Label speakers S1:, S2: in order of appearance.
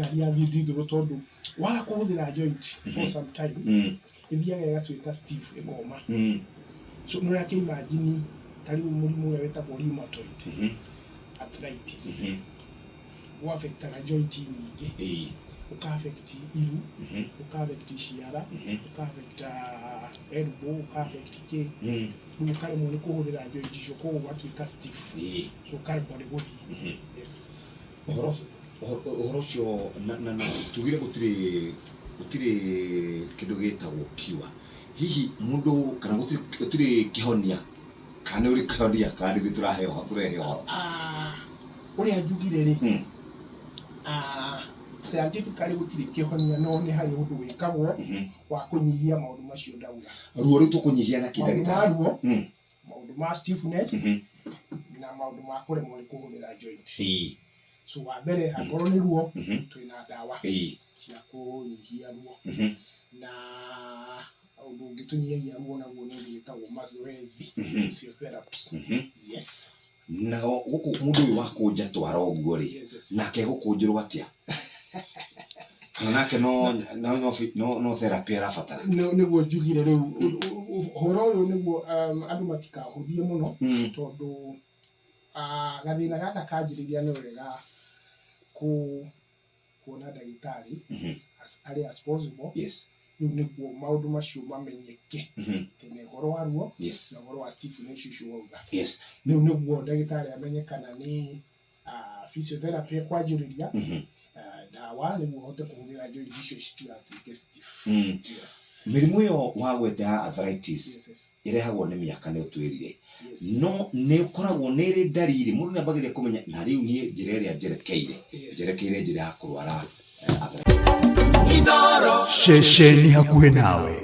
S1: Ngari ya thiĩ tondũ waga kũhũthĩra joint for some time, ĩthiaga ĩgatuĩka stiff, ĩkoma. So nĩ ũrakĩ imagine ta rĩu mũrimũ ũrĩa wĩtagwo rheumatoid arthritis ũaffectaga joint nyingĩ, ũka affect iru, ũka affect ciara, ũka affect elbow, ũka affect kĩ. Rĩu ũkaremwo nĩ kũhũthĩra joint icio, koguo ũgatuĩka stiff, so ũkaremwo nĩ gũthiĩ. Yes.
S2: Ũhoro ũcio na tugire gũtirĩ kĩndũ gĩtagwo cure hihi mũndũ, kana gũtirĩ kĩhonia, kana nĩ ũrĩ kĩhonia, kana nĩ ithuĩ tũrahe tũrehe ũhoro?
S1: Ah, ũrĩa njugire rĩ, ah, scientifically gũtirĩ kĩhonia, no nĩ harĩ ũndũ wĩkagwo wa kũnyihia maũndũ macio ndauga.
S2: Ruo rũu tũkũnyihia na kĩ,
S1: Maũndũ ma
S2: ndagĩtarĩ?
S1: ruo, maũndũ ma stiffness na maũndũ ma kũremwo nĩ kũhũthĩra joint. So wa mbere, angorwo nĩ ruo, twĩna ndawa cia kũnyihia ruo, na ũndũ ũngĩ tũnyihagia ruo naguo nĩ ũndũ wĩtagwo mazoezi, physiotherapy. Yes.
S2: Nao gũkũ mũndũ ũyũ wakũnja twara ũguo rĩ, nake gũkũnjĩrwo atĩa? Kana nake no therapy arabatara?
S1: Nĩguo njugire rĩu ũhoro ũyũ nĩguo andũ matikahũthie mũno, tondũ gathĩna gaka kanjĩrĩria, nĩ wega kuona ndagĩtarĩ as early as possible. Rĩu nĩguo maũndũ macio mamenyeke tene, ũhoro wa ruo na ũhoro wa stiffness ũcio wauga. Rĩu nĩguo ndagĩtarĩ amenye kana nĩ physiotherapy ekwanjĩrĩria, ndawa, nĩguo ũhote kũhũthĩra joint icio citigatuĩke stiff. Yes.
S2: Mĩrimũ ĩyo wagwete ya arthritis ĩrehagwo nĩ mĩaka, nĩ ũtwĩrire, no nĩ ũkoragwo nĩ ĩrĩ ndariri mũndũ nĩ ambagĩrĩria kũmenya na rĩu niĩ njĩra ĩrĩa njerekeire, njerekeire njĩra ya kũrwara arthritis?
S3: Ceceni hakuhĩ nawe.